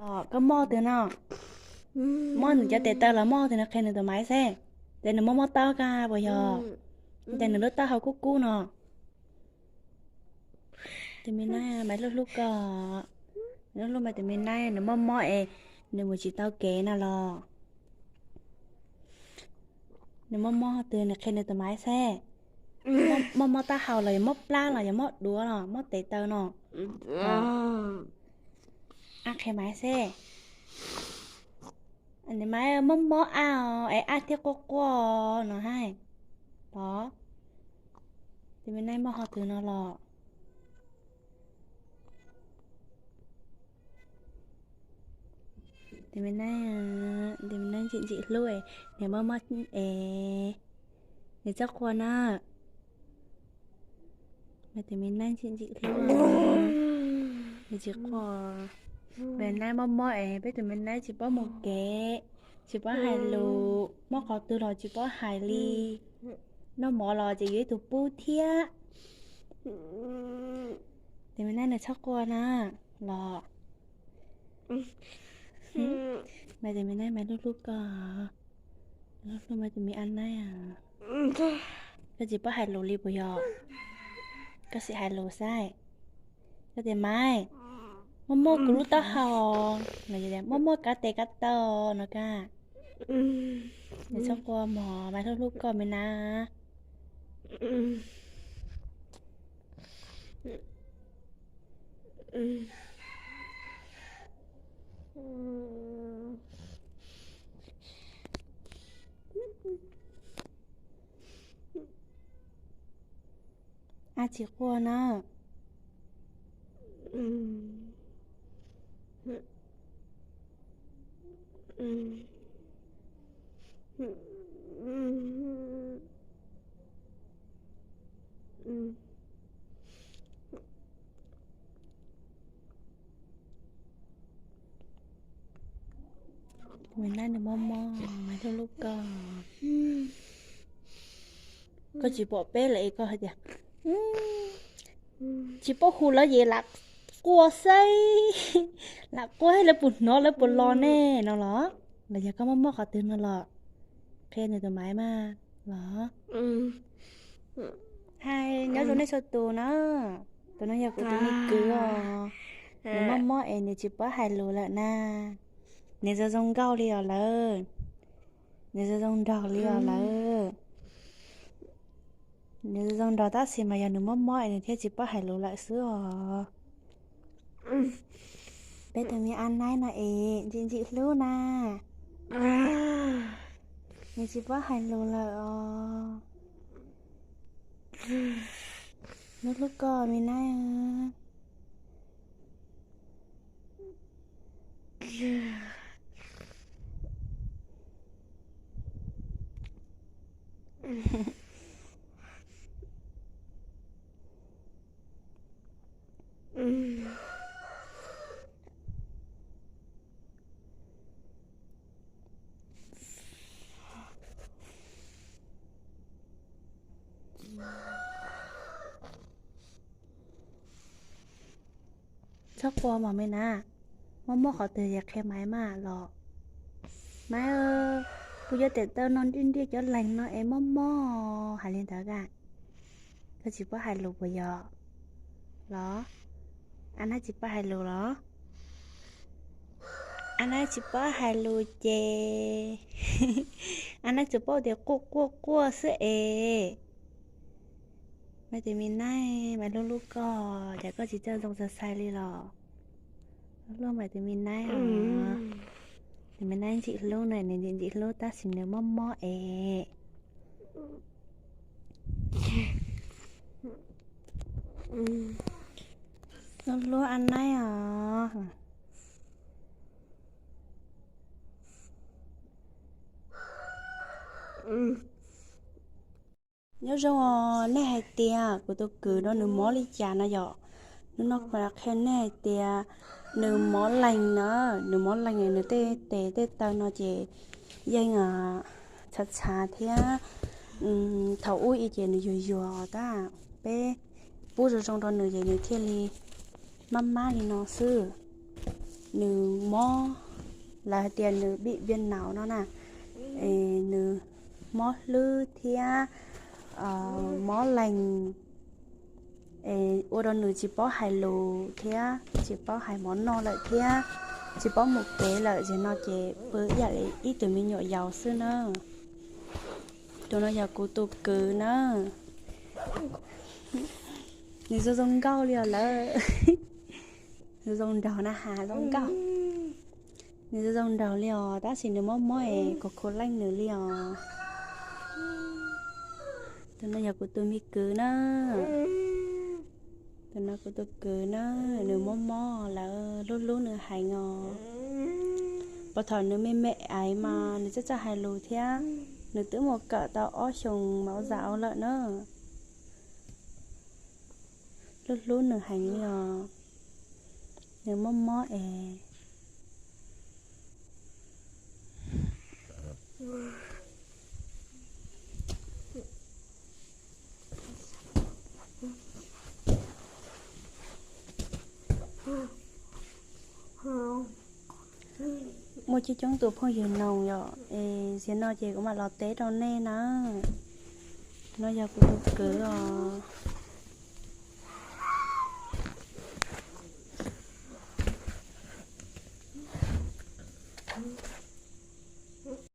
Koj mob twg no? Mob nws cov tes taw los mob twg no, qhia nws tus maiv seb. Ces nws mob mob taub koj puas yog? Ces nws lub taub hau kub kub no. Tus me naib maiv hlub hlub koj. Hlub hlub mas tus me naib nws mob mob es nws mus tsis tau kev na los. Nws mob mob twg nws qhia nws tus maiv seb. Mob mob taub hau los yog mob plab los yog mob duav los mob tes taw no. Ab, qhia maiv seb. Nws maiv mob mob ab es ab thiab quaj quaj no hais. Tod, tus me naib mob qhov twg no los? Tus me naib, tus me naib ntxim ntxim hlub, nws mob mob es nws txhob quaj na. Mas tus me naib ntxim ntxim hlub, nws tsis quaj. Mas naib mob mob es peb tus me naib tsis paub mus kev, tsis paub hais lus, mob qhov twg los tsis paub hais li. Noj mov los ces yuav ib tug pub thiab. Tus me naib nws txhob quaj na los. Mas tus me naib mas hlub hlub koj, hlub hlub mas tus me ab naib. Koj tsis paub hais lus li puas yog? Koj sim hais lus saib. Koj tias maiv, mob mob kuv lub taub hau, mob mob kav tes kav taw no koj. Nws txhob quaj mog, maiv hlub hlub koj me na. Ab tsis quaj na. Tus me naib nws mob mob, maiv hlub hlub koj. Koj tsis pom peb lawm es koj hais tias tsis paub hu lawv ces lam quaj xwb, lam quaj lawv puas hnov lawv puas los ne no los? Los yog koj mob mob qhov twg no los? Qhia nws tus maiv mas los. Hais nyob zoo nej txhua tus na, tus no yog kuv tus me kwv os. Nws mob mob es nws tsis paub hais lus lawm na. Nws zoo zoo nkauj li os lawm, nws zoo zoo nraug li os lawm. Nws zoo zoo nraug tab sis mas yog nws mob mob es nws thiaj tsis paub hais lus lawm xwb os. Peb tus me ab naib no es ntxim ntxim hlub na, nws tsis paub hais lus lawm os. Hlub hlub koj me naib. Txhob quaj mog me na, mob mob qhov twg ces qhia maiv mas los. Maiv, kuv cov tes taw no nriaj nriaj cov leeg no es mob mob hais li ntawd a. Koj tsis paub hais lus puas yog los? Ab naib tsis paub hais lus los? Ab naib tsis paub hais lus ces ab naib tsuas paub tias quaj quaj quaj xwb es. Maiv tus me naib, maiv hlub hlub koj, cas koj tsis txawj zoo txawj xais li los? Hlub maiv tus me naib os. Tus me naib ntxim hlub na, nws ntxim ntxim hlub tab sis nws mob mob es. Hlub hlub ab naib os. Nyob zoo os, nej hais tias kuv tus kwv no nws mob li cas no yom? Hnub no kuv qhia nej hais tias nws mob leeg na, nws mob leeg nws tej tes tej taw no ces yeej txhav txhav thiab. Thaum ub ib ces nws yuag yuag tab, peb pub zoo zoo rau nws ces nws thiaj li mab mab li no xwb. nws mob, lawv hais tias nws bị viêm não no na, es nws mob hlwb thiab mob lees, es ua rau nws tsis paub hais lus thiab tsis paub hais mov noj lawm thiab tsis paub mus kev lawm, ces no ces pw ib yam li ib tug me nyuam yaus xwb na. Tus no yog kuv tus kwv na. Nws zoo zoo nkauj li os lawm. Zoo zoo nraug na has, zoo nkauj. Nws zoo zoo nraug li os, tab sis nws mob mob es kuv khuv leej nws li os. Tus no yog kuv tus me kwv na. Tus no kuv tus kwv na, nws mob mob lawm, hlub hlub nws heev os. Puag thaum nws me me aiv mas nws txawj txawj hais lus thiab, nws twb mus kawm tau ob xyoos mauv zam lawm na. Hlub hlub nws heev li os, nws mob mob es. Muaj coob coob tus phooj ywg noog yom, es ziag no ces kuv mam los teb rau nej na. No yog kuv tus kwv os.